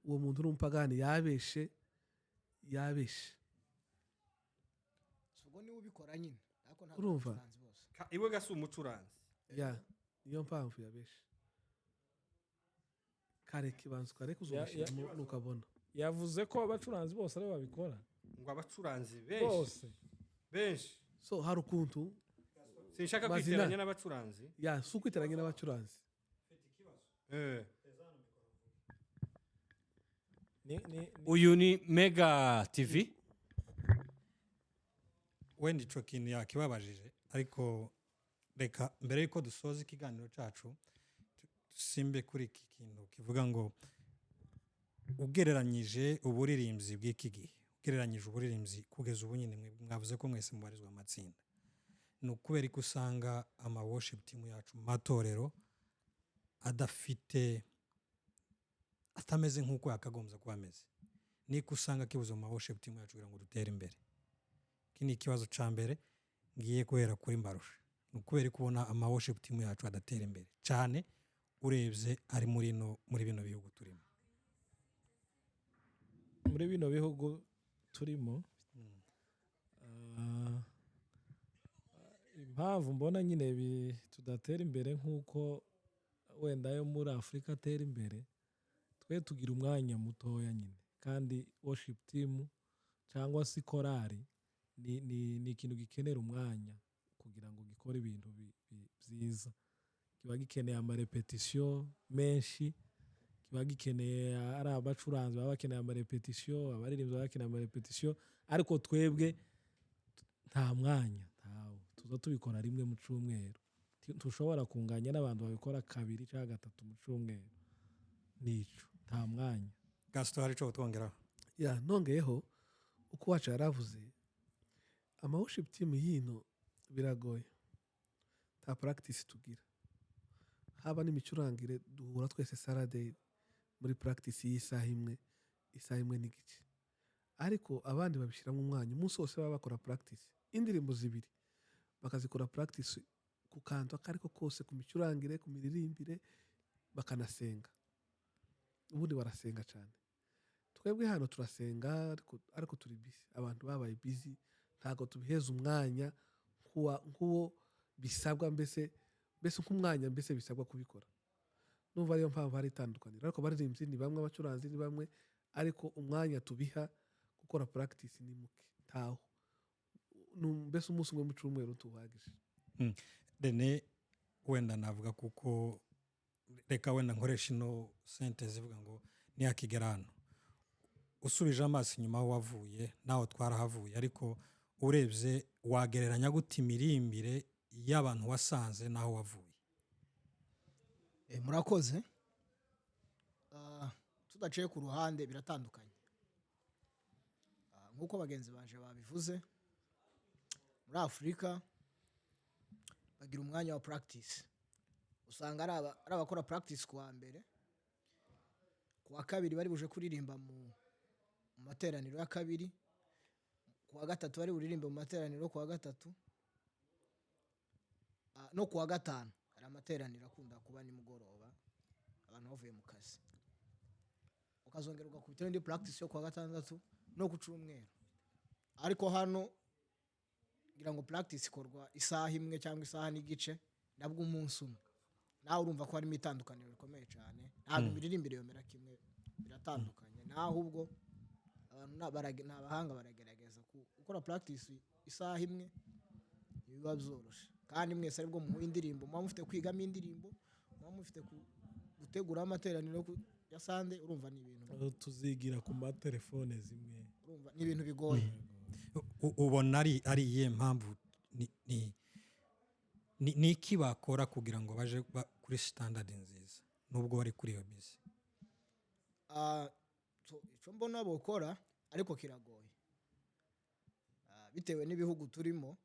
uwo muntu ni umupagani, yabeshe, yabeshe. Si ubwo niwe ubikora nyine, ariko ntabwo Urumva? abacuranzi bose. Iwe gasi umucuranzi. Ya, niyo mpamvu yabeshe. Kareke, banza ukareke, uzogashyiramo nukabona. Yavuze ko abacuranzi bose aribo babikora. Ngo abacuranzi benshi. Bose. Benshi. So hari ukuntu Sinshaka Mazina. kwiteranya n'abacuranzi. Ya, si ukwiteranya n'abacuranzi. Ni Uyu ni Mega TV. Wenda ico kintu yakibabajije, ariko reka mbere yuko dusoza ikiganiro cyacu dusimbe kuri iki kintu kivuga ngo ugereranyije uburirimbyi bw'iki gihe, ugereranyije uburirimbyi kugeza ubu nyine, mwavuze ko mwese mubarizwa mu matsinda, ni ukubera ko usanga ama worship team yacu mu matorero adafite, atameze nk'uko yakagombye kuba ameze, niko usanga kibuze mu ma worship team yacu kugira ngo dutere imbere. Iki ni ikibazo cya mbere ngiye guhera kuri Mbarusha. Ni ukubera ko ubona ama worship team yacu adatera imbere cyane, urebye ari muri bino bihugu turimo. Muri bino bihugu turimo, impamvu mbona nyine tudatera imbere nk'uko wenda ayo muri Afurika atera imbere, twe tugira umwanya mutoya nyine, kandi worship team cyangwa se korari ni ikintu gikenera umwanya kugira ngo gikore ibintu byiza. Kiba gikeneye amarepetisiyo menshi, kiba gikeneye, ari abacuranzi baba bakeneye amarepetisiyo, abaririmbyi baba bakeneye amarepetisiyo, ariko twebwe nta mwanya, ntawo. Tuza tubikora rimwe mu cyumweru. Ntushobora kunganya n'abantu babikora kabiri cyangwa gatatu mu cyumweru. Nico, nta mwanya. Gaston, hari icyo twongeraho? Ya, nongeyeho uko wacu yaravuze, ama worship team yino biragoye, nta practice tugira, haba n'imicurangire. Duhura twese Saturday muri practice y'isaha imwe, isaha imwe n'igice, ariko abandi babishyiramo umwanya, umunsi wose baba bakora practice, indirimbo zibiri bakazikora practice ku kantu ako ariko kose, ku micurangire, ku miririmbire, bakanasenga. Ubundi barasenga cyane. Twebwe hano turasenga, ariko turi busy, abantu babaye busy, ntabwo tubiheza umwanya nk'uwo bisabwa, mbese nk'umwanya mbese bisabwa kubikora. Numva ariyo mpamvu hari itandukaniro, ariko abaririmbyi ni bamwe, abacuranzi ni bamwe, ariko umwanya tubiha gukora practice ni muke, ntawo. Mbese umunsi umwe mu cyumweru tuwuhagije. Rene, wenda navuga kuko reka wenda nkoresha ino sentence ivuga ngo ntiyakigera hano. Usubije amaso inyuma aho wavuye, nawe twarahavuye, ariko Urebye wagereranya gute imiririmbire y'abantu wasanze n'aho wavuye? Murakoze. Tudaciye ku ruhande, biratandukanye. Nk'uko bagenzi banje babivuze, muri Afurika bagira umwanya wa practice. Usanga ari abakora practice ku wa mbere, ku wa kabiri bari buje kuririmba mu materaniro ya kabiri, ku wa gatatu bari buririmbe mu materaniro ku wa gatatu, no ku wa gatanu hari amateraniro akunda kuba nimugoroba abantu bavuye mu kazi, ukazongera ugakubita indi practice yo ku wa gatandatu no ku cyumweru. Ariko hano ngira ngo practice ikorwa isaha imwe cyangwa isaha n'igice, nabwo umunsi umwe. Nawe urumva ko harimo itandukaniro rikomeye cyane. Ntabwo imiririmbire yomera kimwe, biratandukanye. Naho ubwo abantu ni abahanga, baragerageza gukora practice isaha imwe, ntibiba byoroshe. Kandi mwese aribwo muhuye indirimbo, muba mufite kwigamo indirimbo, muba mufite gutegura amateraniro ya Sunday. Urumva ni ibintu Tuzigira ku matelefone zimwe. Urumva ni ibintu bigoye. Ubona ari iyihe mpamvu? Ni iki bakora kugira ngo baje kuri standard nziza nubwo bari kuri iyo busy? So, icyo mbona bokora ariko kiragoye, bitewe n'ibihugu turimo.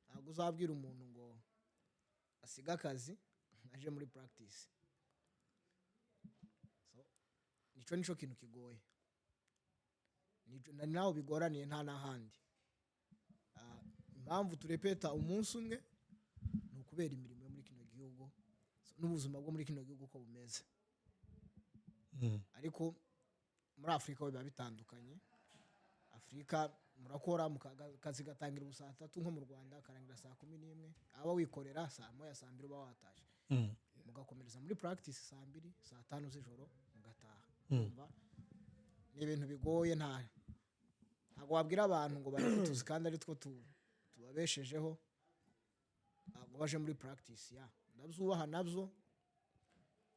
Ntabwo uzabwira umuntu ngo asige akazi aje muri practice. So, nicyo kintu kigoye. Naho bigoraniye nta n'ahandi. Impamvu turepeta umunsi umwe ni ukubera imirimo yo muri kino gihugu, so, n'ubuzima bwo muri kino gihugu uko bumeze. Ariko muri Afurika ho biba bitandukanye. Afurika murakora, akazi gatangira ubu saa 3 nko mu Rwanda, karangira saa 11. Aba wikorera, saa 1, saa 2 uba watashe. Mugakomereza muri practice saa 2, saa 5 z'ijoro mugataha. Urumva ni ibintu bigoye. Ntabwo wabwira abantu ngo bareke utuzi kandi ari two tubabeshejeho, ntabwo baje muri practice. Ya ndabyubaha nabyo,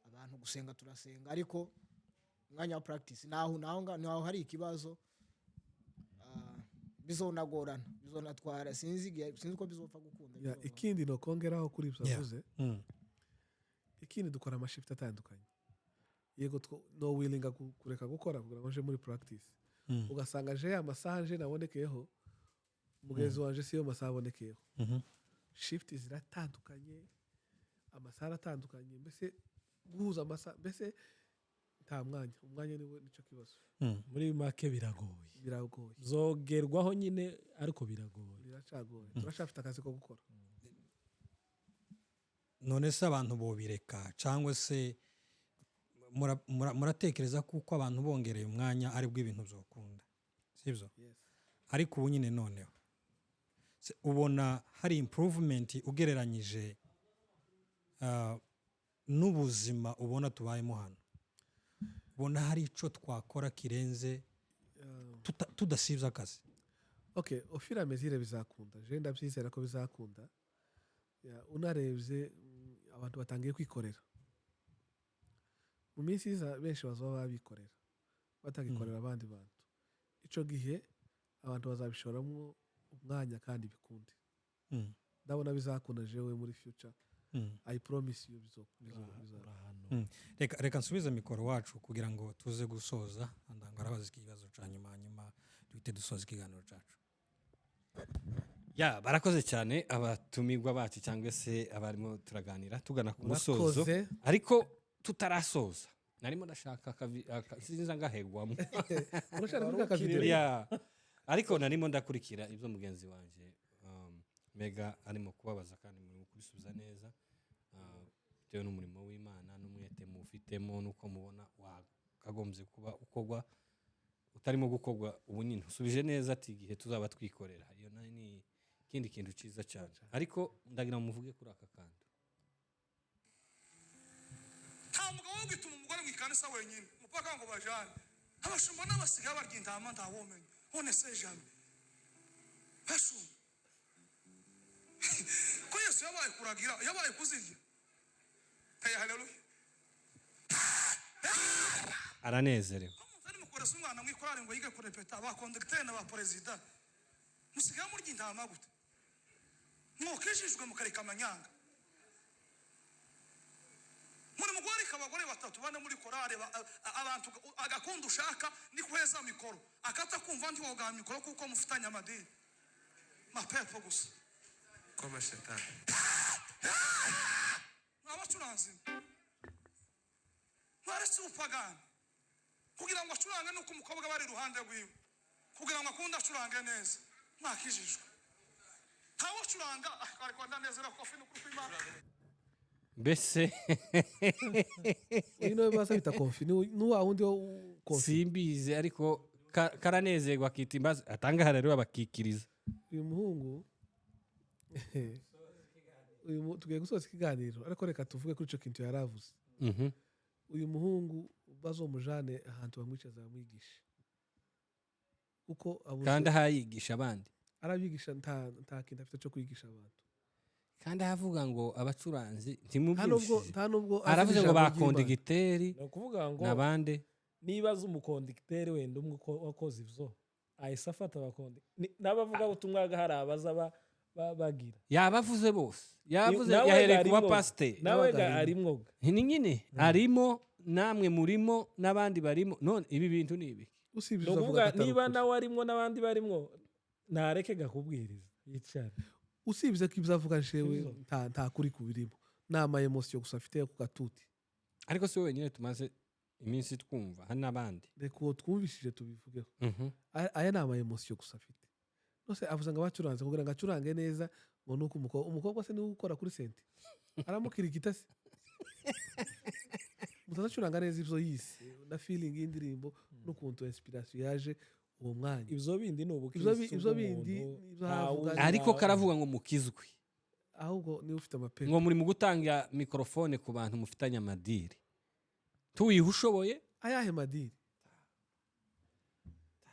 abantu gusenga turasenga, ariko umwanya wa practice naho hari ikibazo. Bizonagorana, bizonatwara, sinzi igihe, sinzi ko bizopfa gukunda. Ya, ikindi nokongeraho kuri ibyo avuze, ikindi dukora ama shift atandukanye. Yego, no willinga kureka gukora kugira ngo nje muri practice. Ugasanga je amasaha nje nabonekeyeho, mugenzi wanje siyo masaha abonekeyeho. Shift ziratandukanye, amasaha aratandukanye, mbese guhuza amasaha, mbese nta mwanya. Umwanya niwo nicyo kibazo. Muri make biragoye. Biragoye. Zogerwaho nyine, ariko biragoye. Biracagoye, turacyafite akazi ko gukora. None se abantu bobireka, cyangwa se muratekereza kuko abantu bongereye umwanya aribwo ibintu byokunda, sibyo? Yes. Ariko ubu nyine noneho se ubona hari improvement ugereranyije n'ubuzima ubona tubayemo hano? Ubona hari icyo twakora kirenze tudasibye akazi? Okay, au fur et à mesure bizakunda. Je ndabyizera ko bizakunda. Ya, unarebye abantu batangiye kwikorera. Mu minsi iza benshi bazaba babikorera, batagikorera abandi bantu. Ico gihe abantu bazabishoramo umwanya kandi bikunde. Ndabona bizakunda jewe muri future. I promise you Urahano. Reka nsubize mikoro wacu kugira ngo tuze gusoza. Ndanga arabaza ikibazo cya nyuma, hanyuma duhite dusoza ikiganiro cyacu. Ya, barakoze cyane abatumirwa bacu cyangwa se abarimo turaganira. Tugana ku musozo. Murakoze. Ariko tutarasoza, narimo ndashaka sinzi ngahegwamo. Urashaka kuvuga aka video? Ya, ariko narimo ndakurikira ibyo mugenzi wanjye Mega arimo kubabaza, kandi muri kubisubiza neza, bitewe n'umurimo w'Imana n'umwete mufitemo n'uko mubona wakagombye kuba ukorwa utarimo gukorwa ubu nyine. Usubije neza ati igihe tuzaba twikorera, iyo nayo ni ikindi kintu cyiza cyane. Ariko ndagira ngo muvuge kuri aka kantu. Nta mugabo wo gituma umugore mu ikanisa wenyine umupaka ngo bajane. Abashumba n'abasigaye barya intama, ntawomenya none se jamais bashumba ko Yesu yabaye kuragira, yabaye kuzirya. Hey, haleluya! Aranezerewe. Ko umuntu arimo kuresa umwana mu ikorari ngo yige kurepeta, ba conducteur na ba perezida. Musigaye murya intama gute? Mwokijijwe mukareka amanyanga. Muri mugwarika abagore batatu bane muri korale, abantu agakunda ushaka ni kuheza mikoro, akatakumva ntiwogaha mikoro kuko mufitanye amadini mapepo gusa. Koma shetani. Abacuranzi mwaretse ubupagani kugira ngo acurange nuko umukobwa bari iruhande rwiwe kugira ngo akunde acurange neza. Mwakijijwe, ntawucuranga ariko ndanezera Kofi n'ukuri kw'Imana. Mbese Uyu niwe baza bita Kofi, ni wa wundi wo Kofi. Simbizi, ariko karanezerwa akita imbazi atanga rero abakikiriza. Uyu muhungu uyu tugiye gusoza ikiganiro, ariko reka tuvuge kuri icyo kintu yaravuze. Uyu muhungu bazomujane ahantu bamwicaza bamwigishe, kuko abuze. Kandi ahayigisha abandi. Arabigisha, nta kintu afite cyo kwigisha abantu. Kandi ahavuga ngo abacuranzi Nta nubwo ntimubwishije. Nta nubwo azi Aravuze ngo ijambo ba ry'Imana. conducteur Ni ukuvuga ngo n'abande. Niba azi umuconducteur wenda umwe uko wakoze ibyo, ahise afata abakondi n'abavugabutumwa, hari abaza bagira. Yabavuze bose, yavuze. Nawe Yahereye ga ku arimwo. bapasiteri. Nawe ga arimwo ga. Ni nyine arimo, namwe murimo, n'abandi barimo. None ibi bintu ni ibiki? Usibye Ni uzavuga ukuvuga ko atari niba ukuri. nawe arimwo n'abandi barimwo, ntareke gakubwiriza, yicara. Usibye ko ibyo avuga jewe Sibyo. nta kuri kubirimo, ni ama émotion gusa afite yo ku gatuti. Ariko si wenyine tumaze iminsi twumva, hari n'abandi. Reka uwo twumvishije tubivugeho. Aya ni ama émotion gusa afite. Nose avuze ngo abacuranze kugira ngo acurange neza ngo nuko umukobwa se niwe ukora kuri synthé aramukirigita se mutazacuranga neza. Ibyo yise na feeling y'indirimbo n'ukuntu inspiration yaje uwo mwanya. Ibyo bindi ni ubukristo Ibyo bindi bw'umuntu, nibyo ntawe havuga. Ariko karavuga ngo mukizwe. Ahubwo niba ufite amapepo. Ngo muri mu gutanga mikorofone ku bantu mufitanye amadiri, tuwiha ushoboye. Ayahe madiri?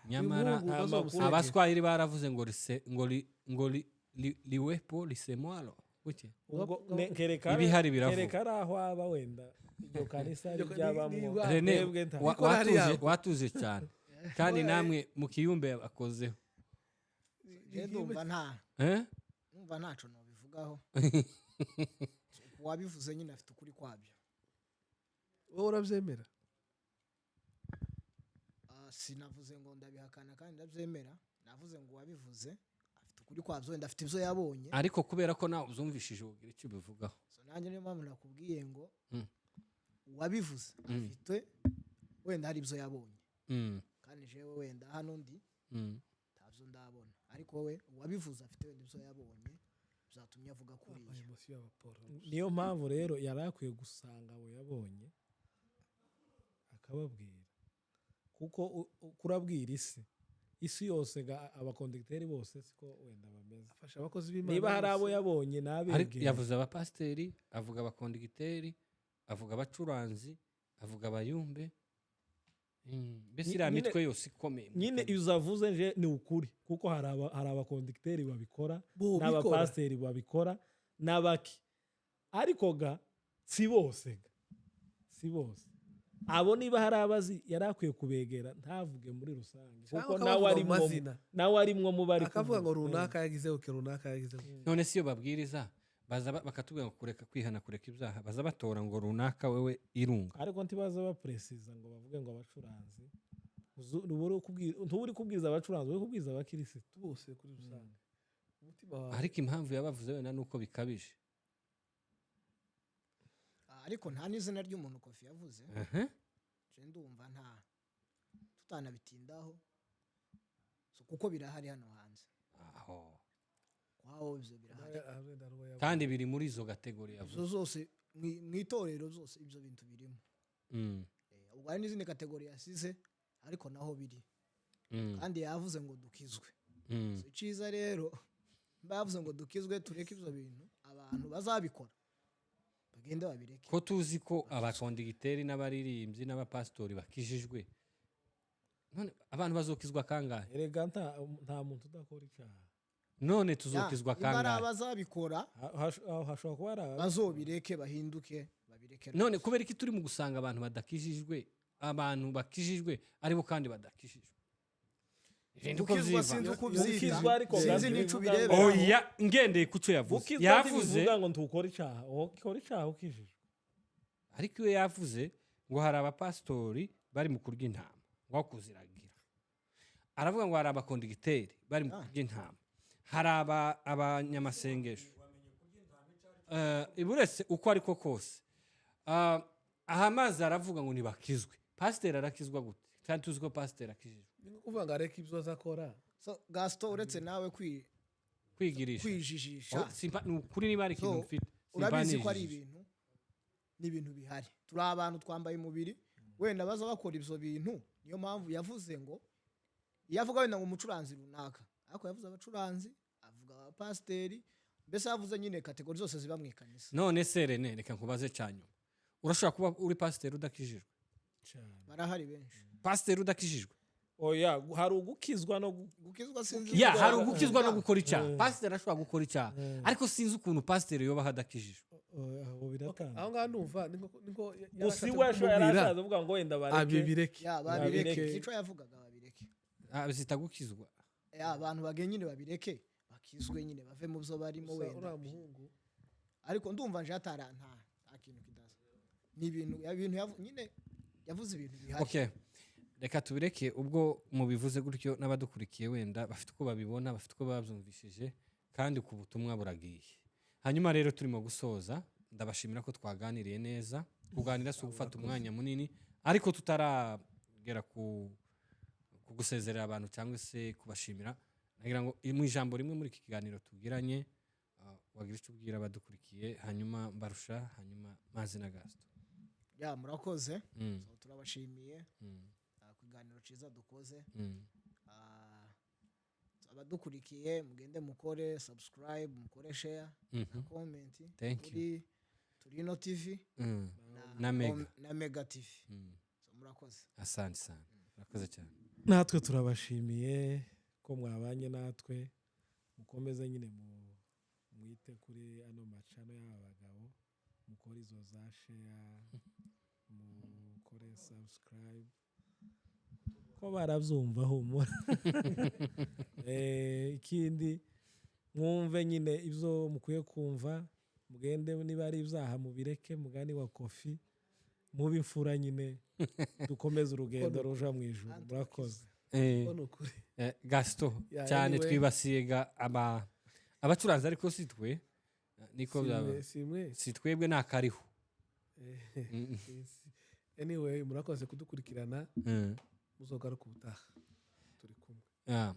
Nyamara Uyu muhungu Nta bazomusenge. Abaswahili baravuze ngo rise ngo li, ngo li, li, liwepo lisemwalo gutya. Ubwo kereka Ibihari biravuga. Kereka ari aho aba wenda iryo kanisa ryabamwo. Rene, Mwebwe Korali watuje yabo. Watuje cyane kandi namwe mu kiyumbe akozeho. Je ndumva nta Eh? Numva ntaco nobivugaho. Uwabivuze nyine afite ukuri kwabyo. Wowe urabyemera? Ah, sinavuze ngo ndabihakana kandi ndabyemera. Navuze ngo uwabivuze afite ukuri kwabyo, wenda afite ibyo yabonye. Ariko kubera ko nawe uzumvishije ugira icyo ubivugaho. So nanjye niyo mpamvu nakubwiye ngo uwabivuze afite wenda hari ibyo yabonye. Kandi jewe wenda hano ndi ntabyo ndabona, ariko we uwabivuze afite wenda ibyo yabonye byatumye avuga kuriya. Émotion y'abaporo. Niyo mpamvu rero yari akwiye gusanga abo yabonye akababwira, kuko kurabwira isi yose ga abaconducteur bose siko wenda bameze. Afasha abakozi b'Imana Niba hari abo bose. yabonye Ariko nabegere. yavuze abapasiteri, avuga abaconducteur, avuga abacuranzi, avuga abayumbe. Mbese iriya mitwe yose ikomeye mu Nyine kanisa. ibyo avuze nje ni ukuri, kuko hari abaconducteur babikora Bo bikora. n'abapasiteri babikora n'abaki, ariko ga si bose, ga si bose. Abo niba hari abazi yari akwiye kubegera, ntavuge muri rusange, Cyangwa kuko akabavuga nawe mu arimwo mazina. Nawe arimwo mu bari Akavuga ngo kuvuga. runaka yagize uke, runaka yagize uke. None si iyo babwiriza baza bakatubwira ngo kureka kwihana, kureka ibyaha, baza batora ngo runaka wewe irunga. Ariko ntibaza bapresiza ngo bavuge ngo abacuranzi. Ntuba uri kubwiriza abacuranzi, uri kubwiriza abakirisitu. Bose kuri rusange, umutima wawe. Ariko impamvu yabavuze wenda ni uko bikabije. Ah, ariko nta n'izina ry'umuntu Kofi yavuze. Je ndumva nta tutanabitindaho. So, kuko birahari hano hanze. Aho. Kwaho ibyo birahari. Ah, wenda hari uwo yabonye. Kandi biri muri izo catégorie Izo yavuze. zose mu itorero zose ibyo bintu birimo. Ubwo hari n'izindi catégorie yasize, ariko naho biri. Kandi yavuze ngo dukizwe. So, icyiza rero bavuze ngo dukizwe, tureke ibyo bintu, abantu bazabikora bagende babireke. Ko tuzi ko abaconducteur n'abaririmbyi n'abapasitori bakijijwe, none abantu bazokizwa kangahe? Erega nta muntu udakora icyaha. None tuzokizwa Niba ari kangahe? abazabikora, Aho hashobora kuba hari bazobireke, bahinduke, babireke None rwose. kubera iki turi mu gusanga abantu badakijijwe, abantu bakijijwe aribo kandi badakijijwe? Ibintu uko Gukizwa vyiva. sinzi uko ubyita. Gukizwa ariko Sinzi nabyo n'ico bivuga ngo- ubireberaho. Oya, ngendeye ku cyo yavuze, Gukizwa yavuze ntibivuga ngo ntukore icyaha. Ukora icyaha ukijijwe. Ariko iyo yavuze ngo hari abapasitori bari mu kurya intama, ngo aho kuziragira, aravuga ngo hari abakondigiteri bari mu kurya intama, hari abanyamasengesho. Uretse uko ariko kose, aha amazi aravuga ngo ntibakizwe. Pasiteri arakizwa gute kandi tuzi ko pasiteri akijijwe? Ni nko kuvuga ngo areke ibyo azakora. So Gaston, uretse nawe Kwigirisha. kwijijisha. Oh, ni ukuri, niba hari ikintu So, mfite, urabizi ko ari simbanijije. ibintu, ni ibintu bihari. Turi abantu twambaye umubiri, wenda baza bakora ibyo bintu. Niyo mpamvu yavuze ngo, iyo avuga wenda ngo umucuranzi runaka, ariko yavuze abacuranzi, avuga abapasiteri, mbese yavuze nyine catégories zose ziba mu ikanisa. None se Rene, reka nkubaze cya nyuma: urashobora kuba uri pasiteri udakijijwe? Cyane. Barahari benshi. Pasiteri udakijijwe? Oya, hari ugukizwa no Gukizwa sinzi. Ya, hari ugukizwa no gukora icyaha. Pasiteri ashobora gukora icyaha, ariko sinzi ukuntu pasiteri yobaho adakijijwe. Oya, aho biratandukanye. Aho ngaho ndumva ni nko Gusa yarashatse iwe yari kumubwira, ashatse kuvuga ngo wenda bareke. Abibireke. Ya, babireke. Babireke. Icyo yavugaga, babireke. Ah, zita gukizwa. Ya, abantu bageye nyine babireke, bakizwe nyine, bave mu byo barimo. Gusa Wenda uriya muhungu ariko ndumva nje atara nta kintu kidasa, ni ibintu nyine yavuze ibintu bihari. Okay, reka tubireke. Ubwo mubivuze gutyo, n'abadukurikiye wenda bafite uko babibona, bafite uko babyumvishije, kandi ku butumwa buragiye. Hanyuma rero turimo gusoza, ndabashimira ko twaganiriye neza. Kuganira si ugufata umwanya munini, ariko tutaragera ku gusezerera abantu cyangwa se kubashimira, nagira ngo mu ijambo rimwe muri iki kiganiro tubwiranye, wagira icyo ubwira abadukurikiye, hanyuma Mbarusha, hanyuma Mazi na Gasito. Ya, murakoze. So, turabashimiye ku kiganiro cyiza dukoze. Abadukurikiye, mugende mukore subscribe, mukore share na comment Thank you. kuri Turino TV Na Mega. Na Mega TV. So, murakoze. Asante sana, murakoze cyane. Natwe turabashimiye ko mwabanye natwe. Mukomeze nyine mwite kuri ano ma channel y'aba bagabo, mukore izo za share, mukore subscribe, ko barabyumva, humura. Ikindi mwumve nyine ibyo mukwiye kumva, mugende niba ari ibyaha mubireke, mugani wa Kofi, mube imfura nyine, dukomeze urugendo ruja mu ijuru. Murakoze. Ko ni ukuri. Gaston, Ya, cyane. Anyway. Twibasiye ga abacuranzi, ariko si twe, niko Si byaba. si mwe. Si twebwe, ni akariho. Anyway, murakoze kudukurikirana. Muzogaruka ubutaha, turi kumwe. Ah.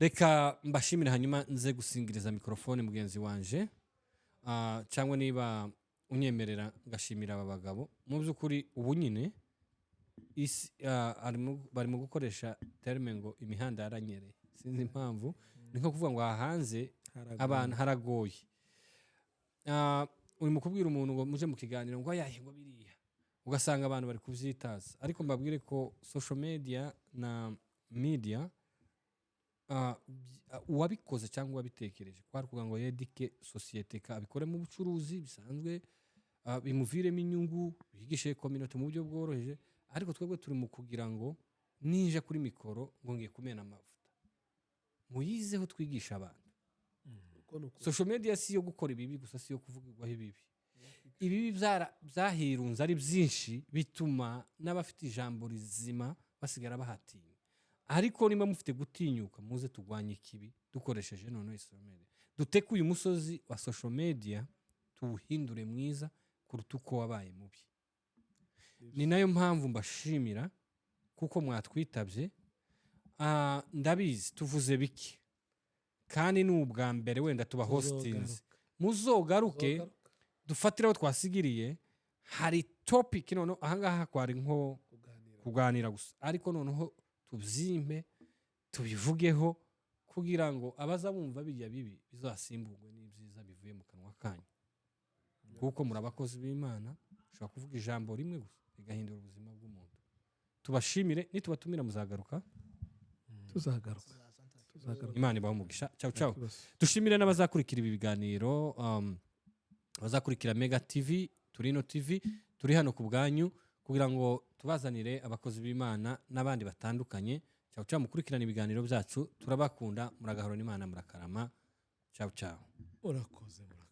Reka mbashimire, hanyuma nze gusingiriza mikorofone mugenzi wanje. Cyangwa niba unyemerera ngashimira aba bagabo. Mu by'ukuri ubu nyine isi, barimo gukoresha terme ngo imihanda yaranyereye, sinzi impamvu. Ni nko kuvuga ngo aha hanze abantu haragoye. Urimo kubwira umuntu ngo muje mu kiganiro, ngo ayahe, ngo biriya, ugasanga abantu bari kubyitaza. Ariko mbabwire ko social media na media, uwabikoze cyangwa uwabitekereje kwari kugira ngo yedike sosiyete, ka abikoremo ubucuruzi bisanzwe, bimuviremo inyungu, bigishe community mu buryo bworoheje. Ariko twebwe turi mu kugira ngo ninja kuri mikoro ngo ngiye kumena amavuta, muyizeho twigisha abantu. Uko ni ukuri. Social media si iyo gukora ibibi gusa, si iyo kuvugirwaho ibibi. Ibibi byahirunze ari byinshi, bituma n'abafite ijambo rizima basigara bahatinya. Ariko niba mufite gutinyuka, muze turwanye ikibi dukoresheje noneho social media. Duteke uyu musozi wa social media, tuwuhindure mwiza kuruta uko wabaye mubi. Ni nayo mpamvu mbashimira kuko mwatwitabye. Ndabizi tuvuze bike, kandi ni ubwa mbere wenda tuba hostinze. Muzogaruke. Tuzogaruka. Dufatire aho twasigiriye. Hari topic noneho ahangaha kwari nko Kuganira. kuganira gusa, ariko noneho tubyimpe, tubivugeho, kugira ngo abaza bumva bijya bibi bizasimburwe n'ibyiza bivuye mu kanwa kanyu, kuko muri abakozi b'Imana. Ushobora kuvuga ijambo rimwe gusa rigahindura ubuzima bw'umuntu. Tubashimire, nitubatumira muzagaruka. Tuzagaruka, tuzagaruka. Imana ibahe umugisha. Ciao ciao. Kibazo. Dushimire n'abazakurikira ibi biganiro, abazakurikira Mega TV, Turino TV. Turi hano ku bwanyu kugira ngo tubazanire abakozi b'Imana n'abandi batandukanye. Ciao ciao, mukurikirana ibiganiro byacu, turabakunda, muragahorana Imana, murakarama. Ciao ciao. Urakoze, murakoze.